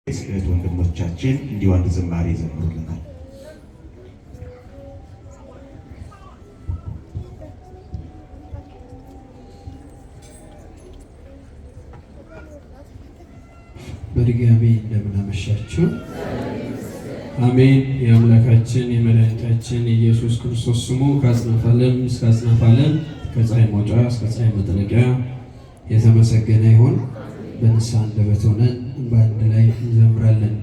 እህት ወንድሞቻችን እንዲሁ አንድ ዝማሬ ይዘምሩልናል። በድጋሚ እንደምን አመሻችሁ። አሜን። የአምላካችን የመድኃኒታችን የኢየሱስ ክርስቶስ ስሙ ከአጽናፈ ዓለም እስከ አጽናፈ ዓለም፣ ከፀሐይ መውጫ እስከ ፀሐይ መጥለቂያ የተመሰገነ ይሁን። በንስሐ አንደበት ሆነን በአንድ ላይ እንዘምራለን።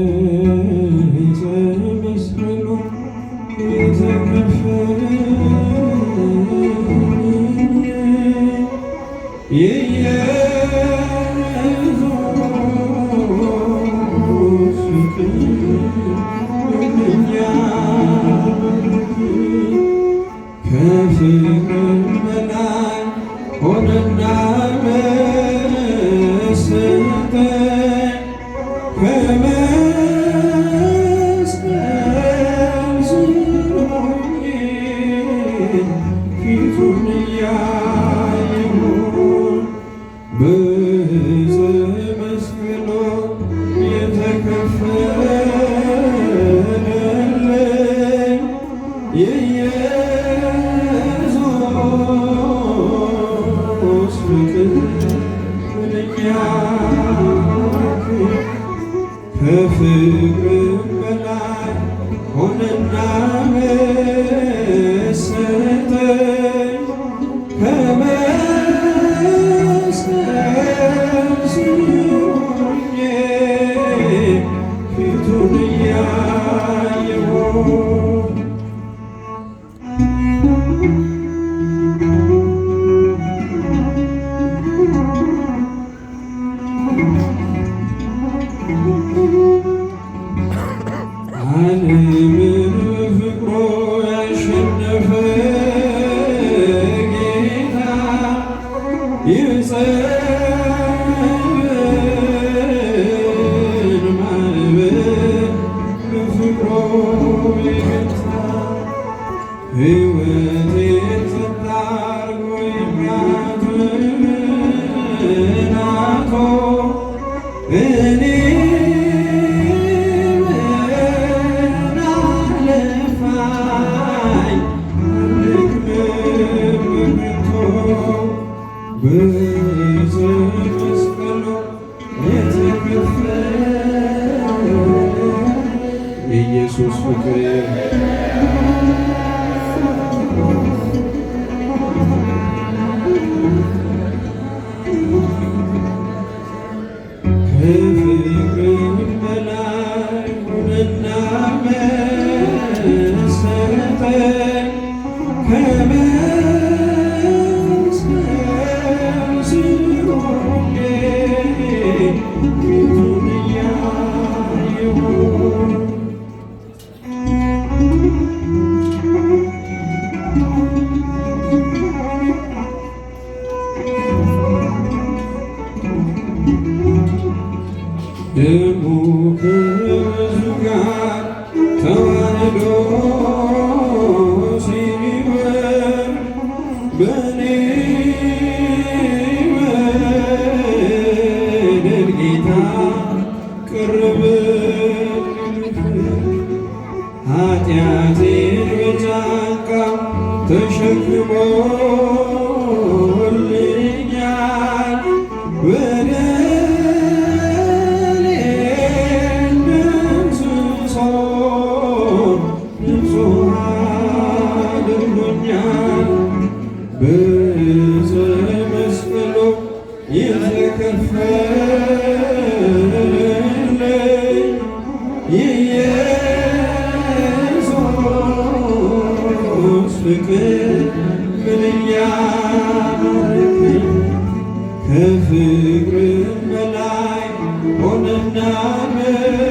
በዕፀ መስቀሉ የተከፈለልኝ የኢየሱስ ፍቅር ምንኛ ከፍቅር በላይ ሆነና መሰጠኝ ከመስቀል ስር ሆኜ ፊቱን እያየሁ በዕፀ መስቀሉ የተከፈለልኝ የኢየሱስ ፍቅር ምንኛ ከፍቅር በላይ ሆነና መሰጠኝ ከመስቀል ስር ሆኜ ፊቱን እያየሁ። ዓለምን በፍቅሩ ያሸነፈ ጌታ የጸብን ማዕበል በፍቅሩ የገታ፣ ሕይወቴን ጸጥ አድርጎ የሚያትናቶ እኔ ምን አለፋኝ አልደክምም በከንቱ። በዕፀ መስቀሉ የተከፈለ የኢየሱስ ፍቅር ከፍቅር በላይ ሆነና መሰጠኝ ከመስቀል ስር ሆኜ ፊቱን እያየሁ። ደሙ ከወዙ ጋር ተዋህዶ ሲወርድ በእኔ በደል ጌታ ቀረበልኝ፣ ኃጢአቴን በጫንቃው ተሸክሞልኛል፣ በደሌን ደምስሶ ንጹሕ አድርጎኛል። በዕፀ መስቀሉ የተከፈለልኝ የኢየሱስ ፍቅር ምንኛ ማረከኝ፣ ከፍቅር በላይ ሆነና መሰጠኝ።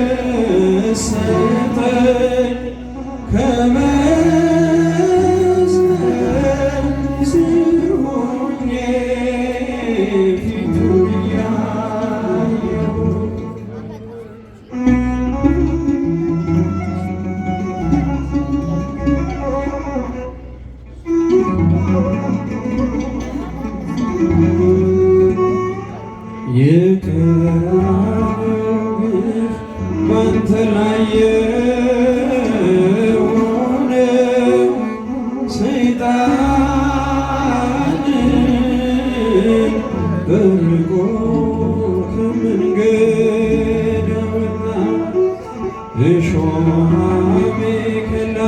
የቀራንዮው ግፍ ባንተ ላይ የሆነው ሰይጣንን ጠርቆ ከመንገድ አወጣ። እሾህ አሜከላ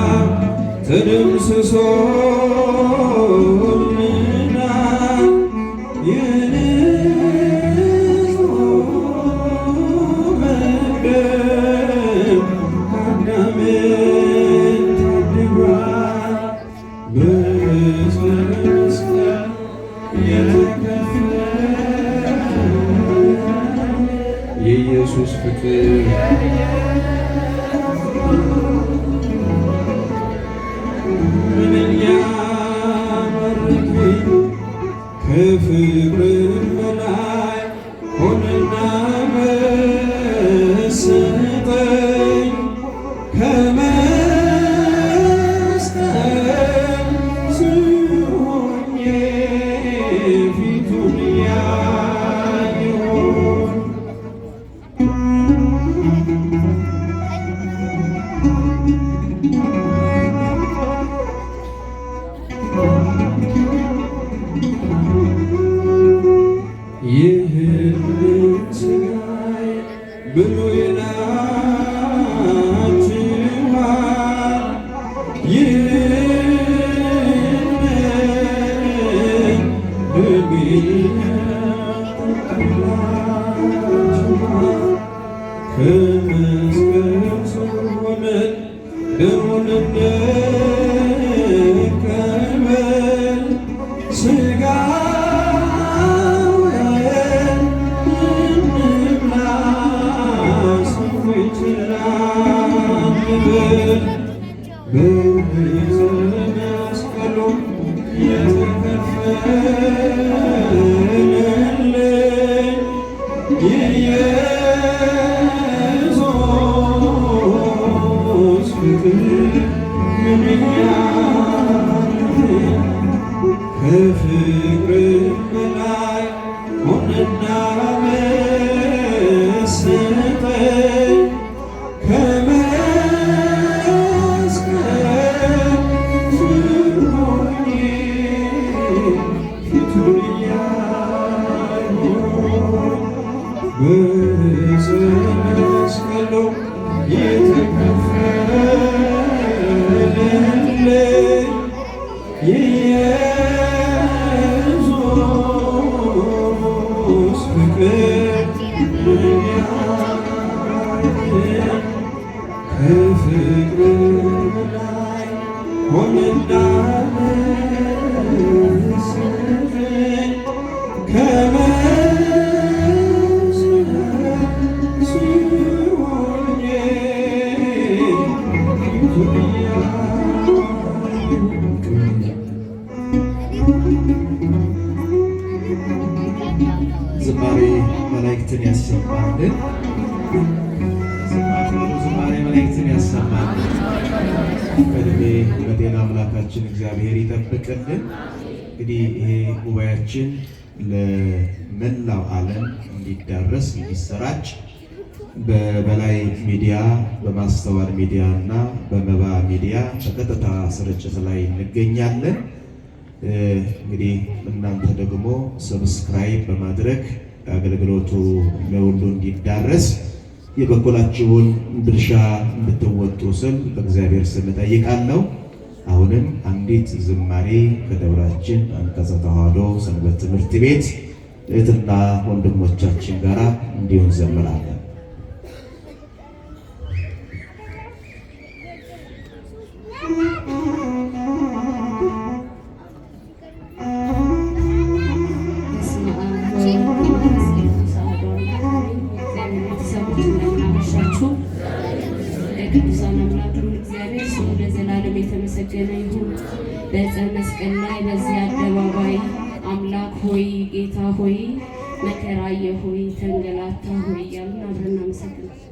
ተደምስሶልናል። የንጹህ መቅደም አዳምን ታድጓል። በዕፀ መስቀል የተከፈለ የኢየሱስ ፍቅር ምንኛ ባረከኝ፣ ከፍቅር በላይ ሆነና መሰጠኝ። ከመስቀል ስር ሆኜ ፊቱን ያየሁት። ይህንን ሥጋዬን ብሉ ይላችኋል፣ ይህንን ደሜን ጠጡ ይላችኋል። ከመስቀል ስር ሆነን ደሙን እንቀበል፣ ሥጋውን እንብላ፣ ሰዎች አንበል። በዕፀ መስቀሉ የተከፈለልን የኢየሱስ ፍቅር ምንኛ ከፍቅር በላይ ሆነና መሰጠኝ። ከመስቀል ስር ሆኜ ፊቱን እያየሁ በዕፀ መስቀሉ የተከፈለልን የኢየሱስ ፍቅር ምንኛ ከፍቅር በላይ ሆነና መሰጠኝ። ከመስቀል ስር ሆኜ ፊቱን እያየሁ። ዝማሬ መላእክትን ያሰማልን። ዝማሬ መላእክትን ያሰማልን። በዕድሜ በጤና አምላካችን እግዚአብሔር ይጠብቅልን። እንግዲህ ይሄ ጉባኤያችን ለመላው ዓለም እንዲዳረስ እንዲሰራጭ በበላይ ሚዲያ፣ በማስተዋል ሚዲያ እና በመባ ሚዲያ በቀጥታ ስርጭት ላይ እንገኛለን። እንግዲህ እናንተ ደግሞ subscribe በማድረግ አገልግሎቱ ለሁሉ እንዲዳረስ የበኩላችሁን ድርሻ እንድትወጡ ስል በእግዚአብሔር ስም እጠይቃለሁ። አሁንም አንዲት ዝማሬ ከደብራችን አንቀጸ ተዋሕዶ ሰንበት ትምህርት ቤት እህትና ወንድሞቻችን ጋር እንዲሁ እንዘምራለን። በስመ አብ ወወልድ ወመንፈስ ቅዱስ አሐዱ አምላክ አሜን። የእግዚአብሔር ቤተሰቦች እንደምን አመሻችሁ? የቅዱሳን አምላክ ልዑል እግዚአብሔር ስሙ ለዘላለም የተመሰገነ ይሁን። በዕፀ መስቀል ላይ በዚህ አደባባይ አምላክ ሆይ ጌታ ሆይ መከራየ ሆይ ተንገላታ ሆይ እያልን አብረን እናመሰግናለን።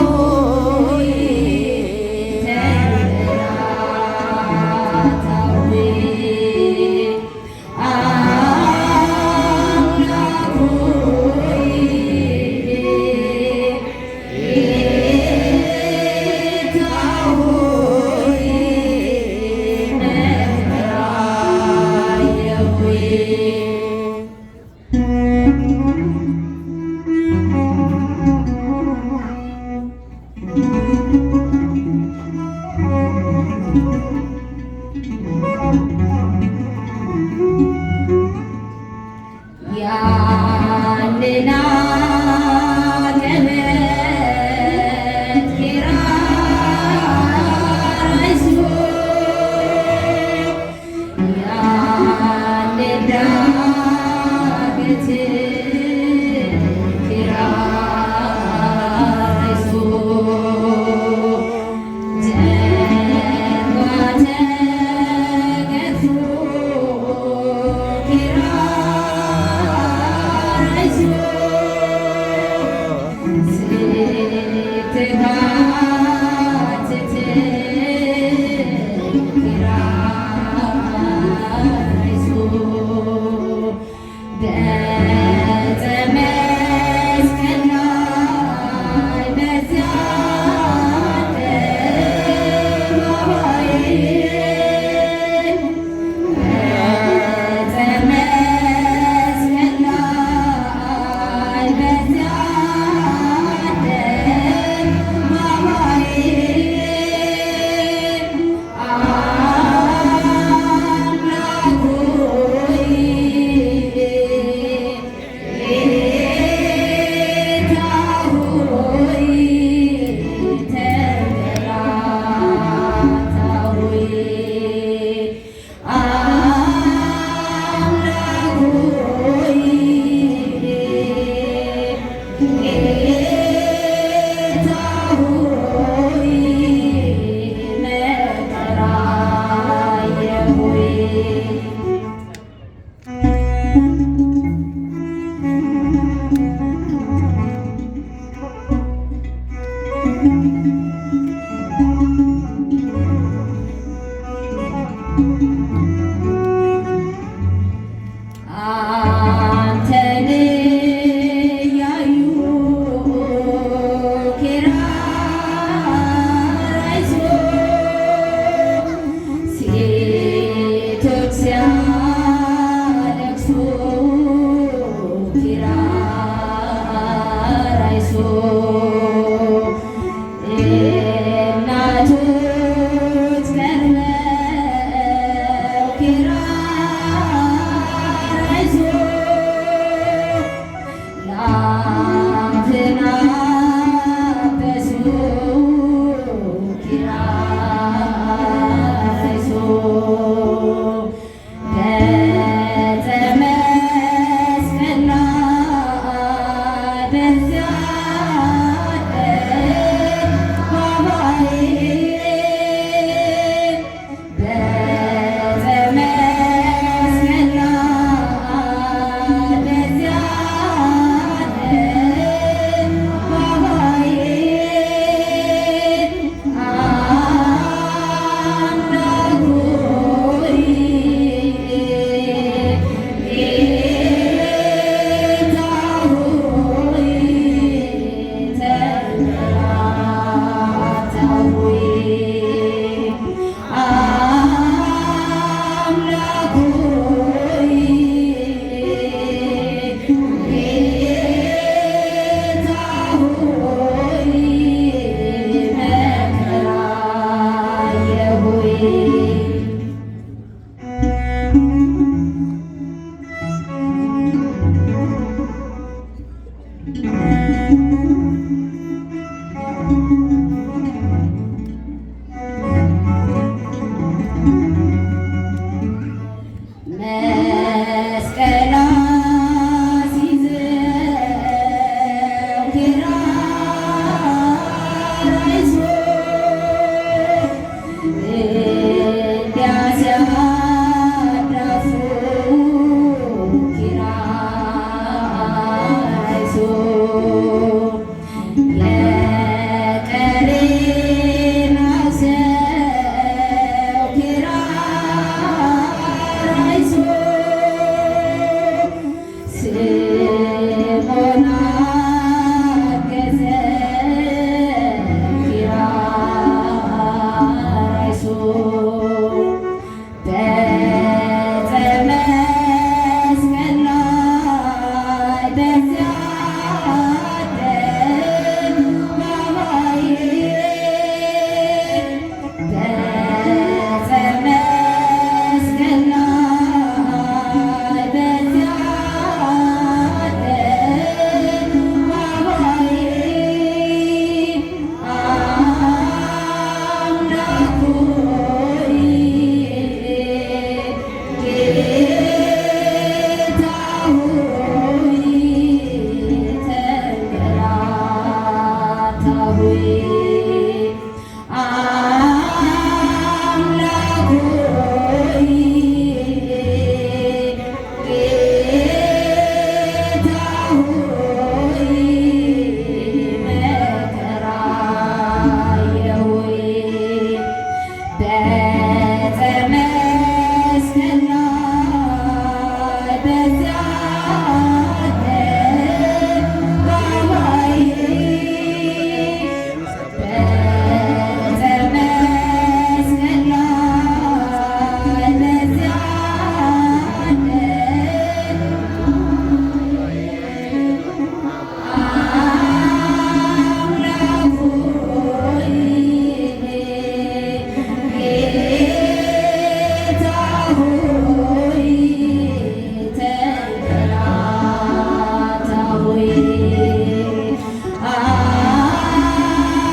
ሆይ ተምራት አምላክ ሆይ ጌታ ሆይ መከራ አየሁ። አምላክ ሆይ ጌታ ሆይ መከራ አየሁ በዕፀ መስቀል ላይ በዚያ አደባባይ በዕፀ መስቀል ላይ በዚያ አምላክ ሆይ ጌታ ሆይ ተንገላታሁ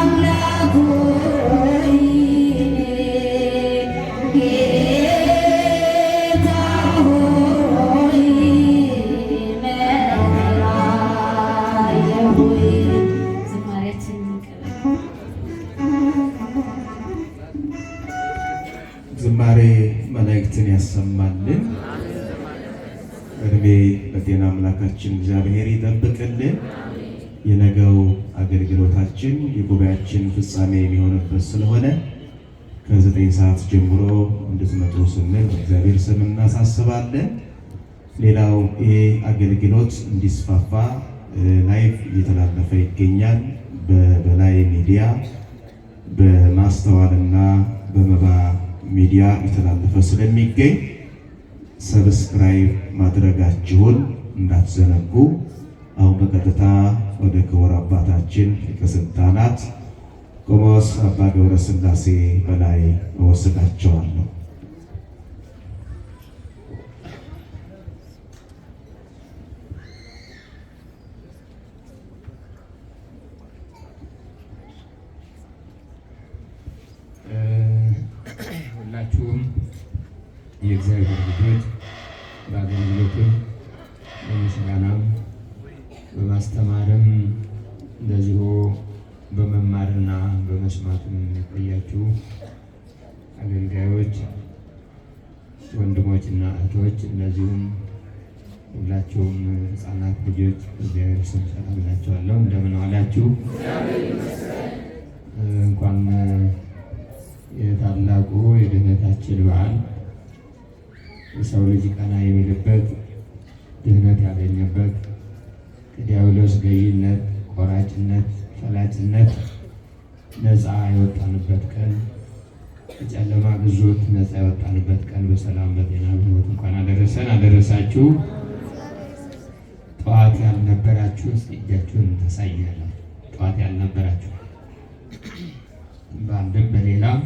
አምላክ ሆይ ጌታ ሆይ መከራ አየሁ። ዝማሬያችንን እንቀበል። ዝማሬ መላእክትን ያሰማልን። እድሜ በጤና አምላካችን እግዚአብሔር ይጠብቅልን። የነገው አገልግሎታችን የጉባኤያችን ፍጻሜ የሚሆንበት ስለሆነ ከ9 ሰዓት ጀምሮ እንድትመጡ ስንል በእግዚአብሔር ስም እናሳስባለን። ሌላው ይሄ አገልግሎት እንዲስፋፋ live እየተላለፈ ይገኛል። በበላይ ሚዲያ፣ በማስተዋልና በመባ ሚዲያ እየተላለፈ ስለሚገኝ subscribe ማድረጋችሁን እንዳትዘነጉ። አሁን በቀጥታ ወደ ክቡር አባታችን ሊቀ ሥልጣናት ቆሞስ አባ ገብረ ሥላሴ በላይ እወስዳቸዋለሁ። ሁላችሁም የእግዚአብሔር ልጆች በአገልግሎትም በምስጋናም በማስተማርም እንደዚሁ በመማርና በመስማትም የቆያችሁ አገልጋዮች ወንድሞችና እህቶች፣ እንደዚሁም ሁላችሁም ሕፃናት ልጆች በእግዚአብሔር ስም ሰላም እላችኋለሁ። እንደምን ዋላችሁ? እንኳን የታላቁ የድህነታችን በዓል፣ የሰው ልጅ ቀና የሚልበት፣ ድህነት ያገኘበት፣ ከዲያብሎስ ገዢነት፣ ቆራጭነት፣ ፈላጭነት ነፃ የወጣንበት ቀን፣ ከጨለማ ግዞት ነፃ የወጣንበት ቀን በሰላም በጤና በሕይወት እንኳን አደረሰን አደረሳችሁ። ጠዋት ያልነበራችሁ እስኪ እጃችሁን ታሳያላችሁ። ጠዋት ያልነበራችሁ በአንድም በሌላም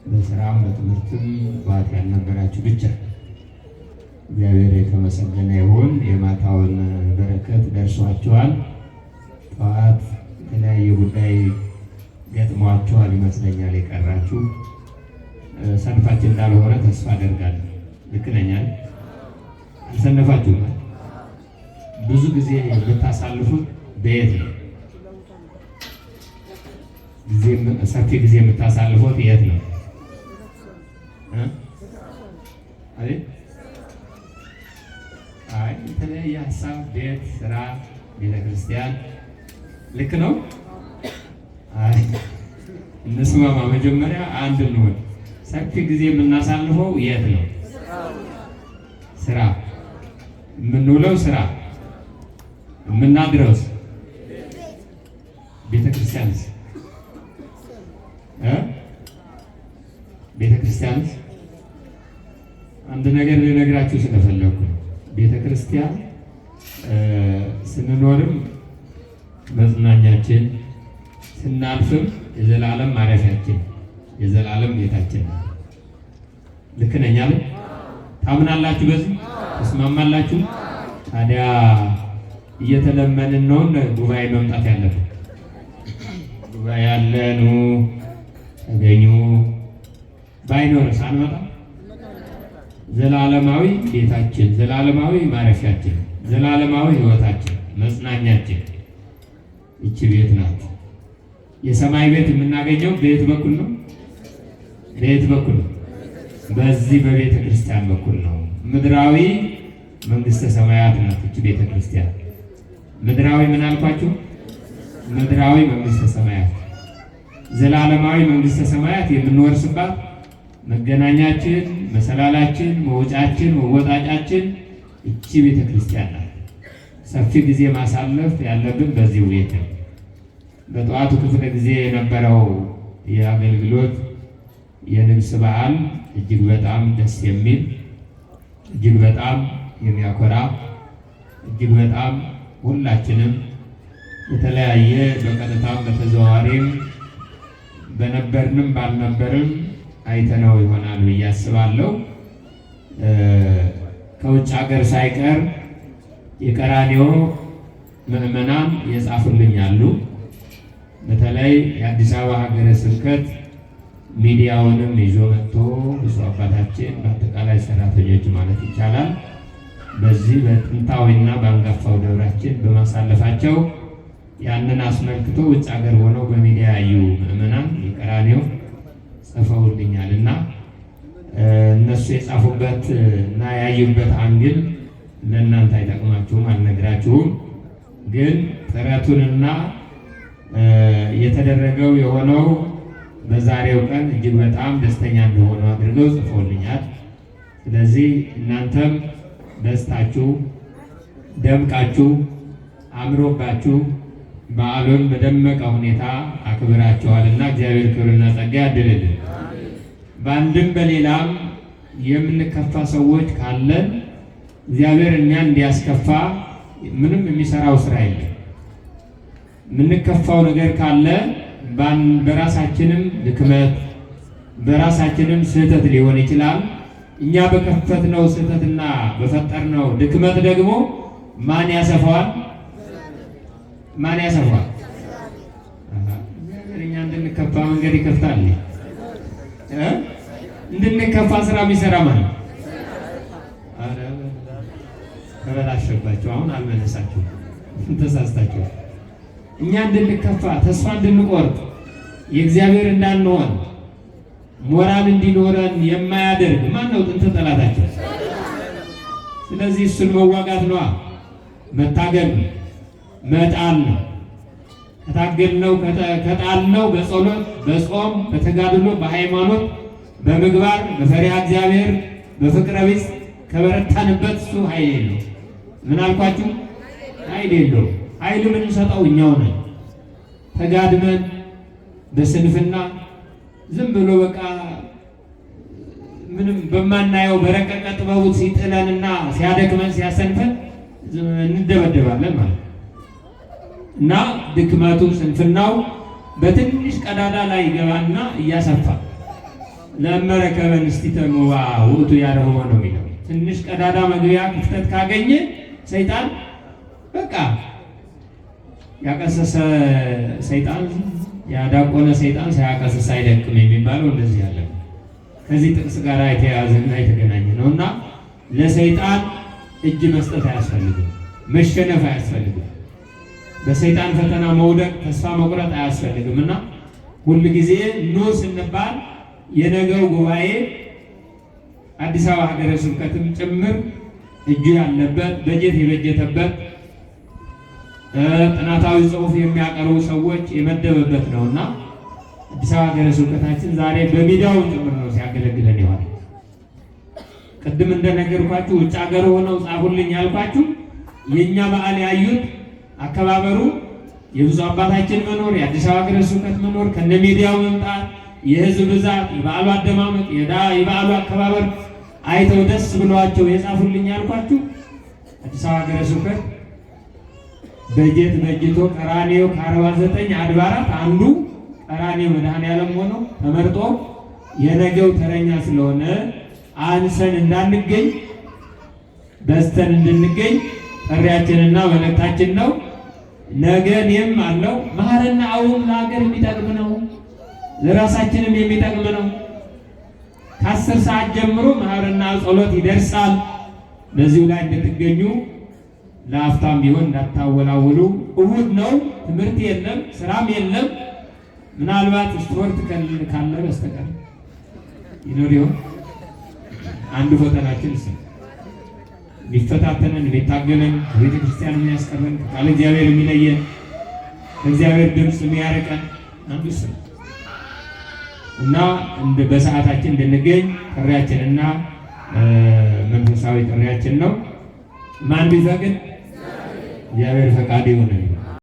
በስራም በትምህርትም ጠዋት ያልነበራችሁ ብቻ። እግዚአብሔር የተመሰገነ ይሁን። የማታውን በረከት ደርሷችኋል። ጠዋት የተለያየ ጉዳይ ገጥሟችኋል ይመስለኛል የቀራችሁ። ሰንፋችን እንዳልሆነ ተስፋ አደርጋለሁ። ልክ ነኝ አይደል? አልሰነፋችሁም? ብዙ ጊዜ የምታሳልፉት በየት ነው? ሰፊ ጊዜ የምታሳልፉት የት ነው? አይ አይ የተለያየ ሀሳብ፣ ቤት፣ ስራ፣ ቤተክርስቲያን። ልክ ነው። አይ እንስማማ። መጀመሪያ አንድ እንሆን። ሰፊ ጊዜ የምናሳልፈው የት ነው? ስራ። የምንውለው ስራ፣ የምናድረውስ? ቤተክርስቲያንስ? ቤተክርስቲያንስ? አንድ ነገር ልነግራችሁ ስለፈለኩ ነው። ቤተክርስቲያን ስንኖርም መጽናኛችን፣ ስናልፍም የዘላለም ማረፊያችን፣ የዘላለም ቤታችን ነው። ልክ ነኝ አይደል? ታምናላችሁ? በዚህ ተስማማላችሁ? ታዲያ እየተለመንን ነው ጉባኤ መምጣት ያለብን። ጉባኤ ያለ ኑ ተገኙ። ባይኖርስ አንመጣም? ዘላለማዊ ቤታችን፣ ዘላለማዊ ማረፊያችን፣ ዘላለማዊ ሕይወታችን፣ መጽናኛችን ይቺ ቤት ናት። የሰማይ ቤት የምናገኘው በየት በኩል ነው? በየት በኩል ነው? በዚህ በቤተ ክርስቲያን በኩል ነው። ምድራዊ መንግስተ ሰማያት ናት እቺ ቤተ ክርስቲያን። ምድራዊ ምን አልኳችሁ? ምድራዊ መንግስተ ሰማያት፣ ዘላለማዊ መንግስተ ሰማያት የምንወርስባት መገናኛችን፣ መሰላላችን፣ መውጫችን፣ መወጣጫችን እቺ ቤተ ክርስቲያን ናት። ሰፊ ጊዜ ማሳለፍ ያለብን በዚህ ቤት ነው። በጠዋቱ ክፍለ ጊዜ የነበረው የአገልግሎት የንግስ በዓል እጅግ በጣም ደስ የሚል፣ እጅግ በጣም የሚያኮራ፣ እጅግ በጣም ሁላችንም የተለያየ በቀጥታም በተዘዋዋሪም በነበርንም ባልነበርም አይተነው ይሆናል ብዬ አስባለሁ። ከውጭ ሀገር ሳይቀር የቀራንዮ ምዕመናን የጻፉልኝ አሉ። በተለይ የአዲስ አበባ ሀገረ ስብከት ሚዲያውንም ይዞ መጥቶ ብፁዕ አባታችን በአጠቃላይ ሰራተኞች ማለት ይቻላል በዚህ በጥንታዊና በአንጋፋው ደብራችን በማሳለፋቸው ያንን አስመልክቶ ውጭ ሀገር ሆነው በሚዲያ ያዩ ምዕመናን የቀራንዮ ጽፈውልኛል እና እነሱ የጻፉበት እና ያዩበት angle ለእናንተ አይጠቅማችሁም፣ አልነግራችሁም። ግን ጥረቱንና የተደረገው የሆነው በዛሬው ቀን እጅግ በጣም ደስተኛ እንደሆኑ አድርገው ጽፎልኛል። ስለዚህ እናንተም ደስታችሁ ደምቃችሁ አምሮባችሁ በዓሉን በደመቀ ሁኔታ አክብራችኋልና እግዚአብሔር ክብርና ጸጋ ያድልልን። በአንድም በሌላም የምንከፋ ሰዎች ካለን እግዚአብሔር እኛን እንዲያስከፋ ምንም የሚሰራው ስራ የለም። የምንከፋው ነገር ካለ በራሳችንም ድክመት በራሳችንም ስህተት ሊሆን ይችላል። እኛ በከፈትነው ስህተትና በፈጠርነው ድክመት ደግሞ ማን ያሰፋዋል? ማን ያሰፋዋል? እግዚአብሔር እኛ እንድንከፋ መንገድ ይከፍታል። እንድንከፋ ስራ የሚሰራ ማለት ተበላሸባቸው። አሁን አልመለሳችሁም፣ ተሳስታችሁ። እኛ እንድንከፋ ተስፋ እንድንቆርጥ የእግዚአብሔር እንዳንሆን ሞራል እንዲኖረን የማያደርግ ማን ነው? ጥንተ ጠላታችን። ስለዚህ እሱን መዋጋት ነዋ፣ መታገል ነው፣ መጣል ነው። ከታገልነው ከጣልነው በጸሎት በጾም በተጋድሎ በሃይማኖት በምግባር በፈሪሃ እግዚአብሔር በፍቅረ ቢጽ ከበረታንበት እሱ ኃይል የለው። ምን አልኳችሁ? ኃይል የለው። ኃይል የምንሰጠው እኛው ነን። ተጋድመን በስንፍና ዝም ብሎ በቃ ምንም በማናየው በረቀቀ ጥበቡ ሲጥለንና ሲያደክመን ሲያሰንፈን እንደበደባለን ማለት ነው። እና ድክመቱ ስንፍናው በትንሽ ቀዳዳ ላይ ገባና እያሰፋ ለመረከበ ንስቲተ ምዋ ውእቱ ያረሆ ነው የሚለው። ትንሽ ቀዳዳ መግቢያ ክፍተት ካገኘ ሰይጣን በቃ ያቀሰሰ ሰይጣን ያዳቆነ ሰይጣን ሳያቀስስ አይደቅም የሚባለው እንደዚህ ያለ ከዚህ ጥቅስ ጋር የተያያዘና የተገናኘ ነው። እና ለሰይጣን እጅ መስጠት አያስፈልግም፣ መሸነፍ አያስፈልግም፣ በሰይጣን ፈተና መውደቅ ተስፋ መቁረጥ አያስፈልግም። እና ሁል ጊዜ ኑ ስንባል የነገው ጉባኤ አዲስ አበባ ሀገረ ስብከትም ጭምር እጁ ያለበት በጀት የበጀተበት ጥናታዊ ጽሑፍ የሚያቀርቡ ሰዎች የመደበበት ነውና አዲስ አበባ ሀገረ ስብከታችን ዛሬ በሚዲያው ጭምር ነው ሲያገለግለን ይሆናል። ቅድም እንደነገርኳችሁ ውጭ ሀገር ሆነው ጻፉልኝ ያልኳችሁ የእኛ በዓል ያዩት አከባበሩ የብፁዕ አባታችን መኖር የአዲስ አበባ ሀገረ ስብከት መኖር ከነሚዲያው መምጣት የህዝብ ብዛት የበዓሉ አደማመቅ የበዓሉ አከባበር አይተው ደስ ብሏቸው የጻፉልኝ ያልኳችሁ አዲስ አበባ ሀገረ ስብከት በጀት በጅቶ ቀራንዮ ከ49 አድባራት አንዱ ቀራንዮ መድኃኔዓለም ሆኖ ተመርጦ የነገው ተረኛ ስለሆነ አንሰን እንዳንገኝ በዝተን እንድንገኝ ጥሪያችንና መልእክታችን ነው። ነገ እኔም አለው መሐረና አቡም ለሀገር የሚጠቅም ነው፣ ለራሳችንም የሚጠቅም ነው። ከ10 ሰዓት ጀምሮ መሐረና ጸሎት ይደርሳል። በዚሁ ላይ እንድትገኙ ለአፍታም ቢሆን እንዳታወላውሉ። እሁድ ነው፣ ትምህርት የለም፣ ስራም የለም። ምናልባት ስፖርት ካለ በስተቀር ይኖር ይሆን? አንዱ ፈተናችን እሱ የሚፈታተነን፣ የሚታገለን፣ ከቤተ ክርስቲያን የሚያስቀረን፣ ከቃለ እግዚአብሔር የሚለየን፣ ከእግዚአብሔር ድምፅ የሚያርቀን አንዱ እሱ ነው እና በሰዓታችን እንድንገኝ ጥሪያችንና መንፈሳዊ ጥሪያችን ነው። ማን ቢፈቅድ? እግዚአብሔር ፈቃድ ይሁንልን።